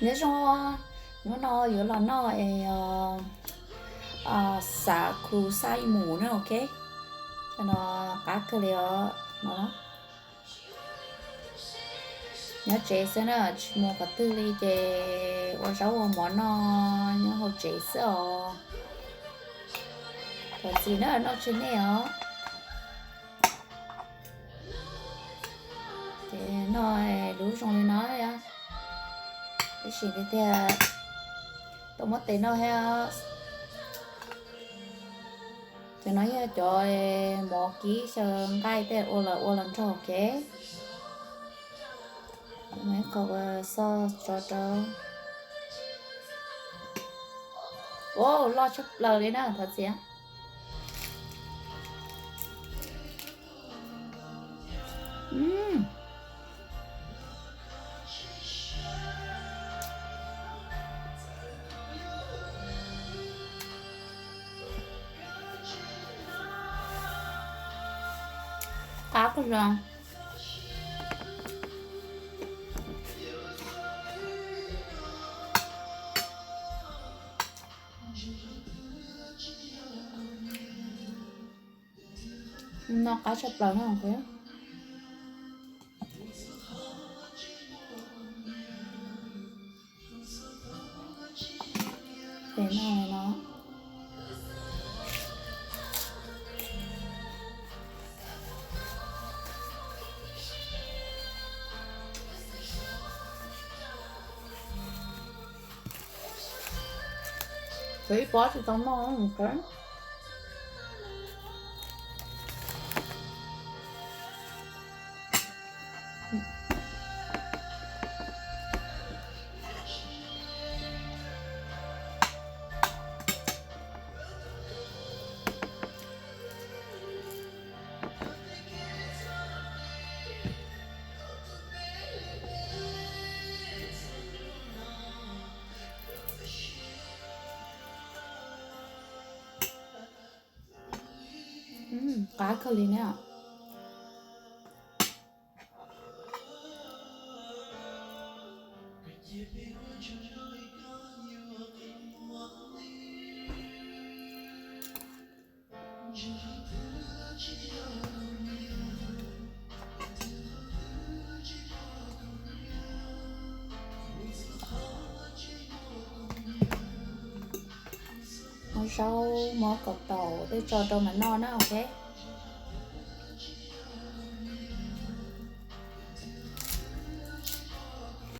Nyob zoo, hnub no yuav los noj es xav khu xaj ib mus na, ok. Cov no qab kawg li os no. Nyob tsev xwb na, tsis mus qhov twg li ces ua zaub ua mov noj nyob hauv tsev xwb os. Thov txim na noj tsis nej os. Ces noj lub zoo li no, tab sis tiag tiag tau muab tes noj thiab. Cov no yog cov mov kib xyaw nqaij tej ua los ua los nrog, ok. Qhov xoj tso rau. Ua loj tshaj plaws li na, thov txim. Qab kawg li. No qab tshaj plaws no. Ces no no. Tsuas ib pob tsis tau noj. Qab kawg li ne. Muab zaub, muab kaus taum tej tso rau mas noj na, ok.